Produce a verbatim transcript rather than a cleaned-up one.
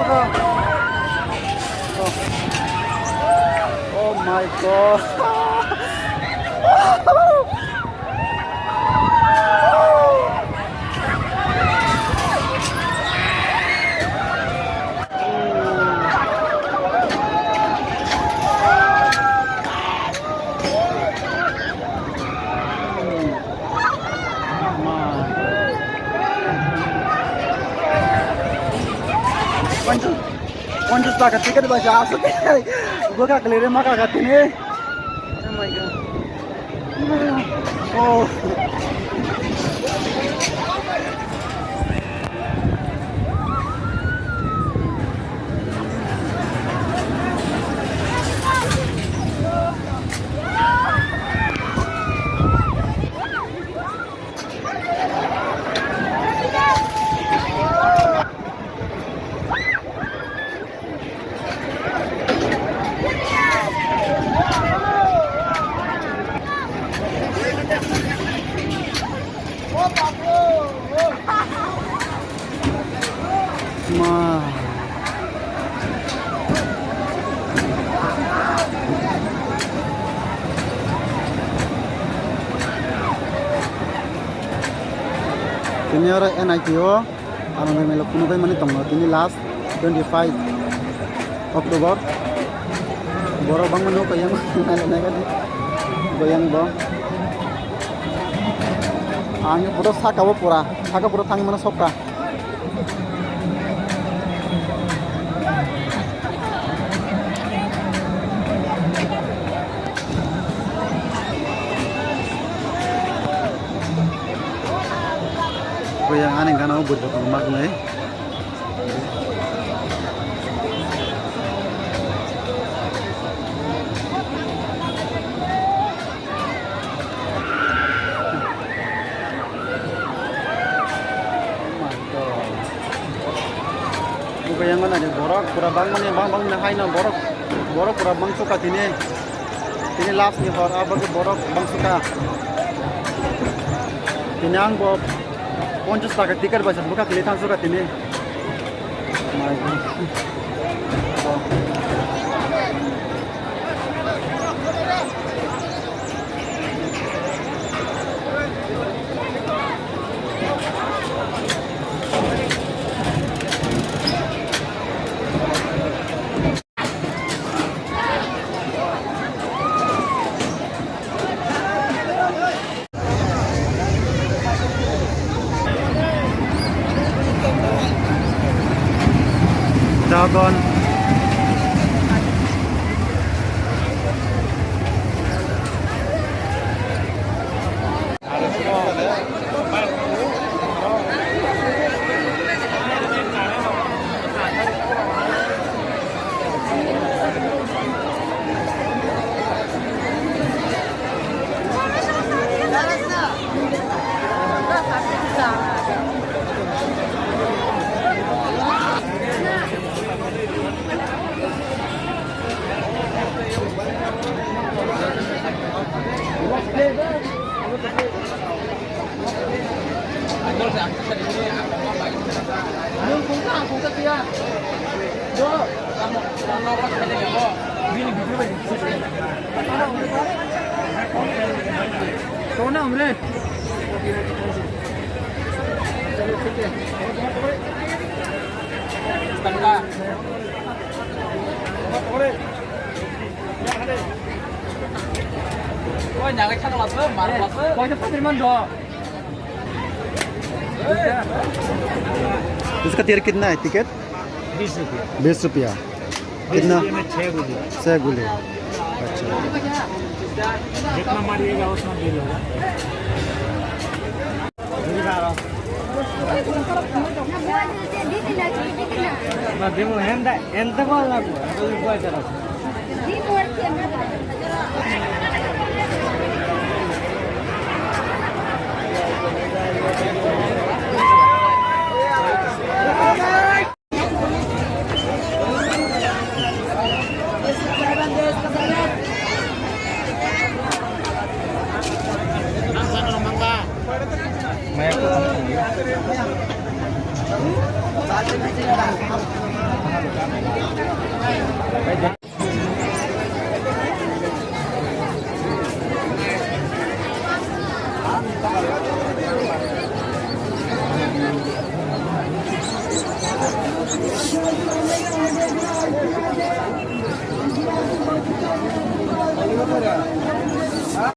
Oh my God. Ponchas taka ticket bai sa asuk. Buka kelere maka katini. Oh my God. Oh. Ma. Tini oro N I T o. Ano bai melo kuno bai mani tongo tini last twenty five October. Borok bangma no kayang nai nai kani. Goyang bo. Ang pura saka bo pura, saka pura thang mano sokka. Kuyang ani gana o bwrwi kotor mak nai. Bubayango nai borok pura bangmani bang bangmani haino borok borok pura bangsuka tini tini last ni hor abagwi borok bangsuka tini ang bo ponchas taka ticket bai bwkha kili thangsuka tini. Dragon. इसका टिकट कितना है? टिकट बीस रुपया। बीस रुपया। बीस कितना? रुपये में छः गोली। छः गोली। अच्छा। जितना मारिएगा उतना बिल होगा।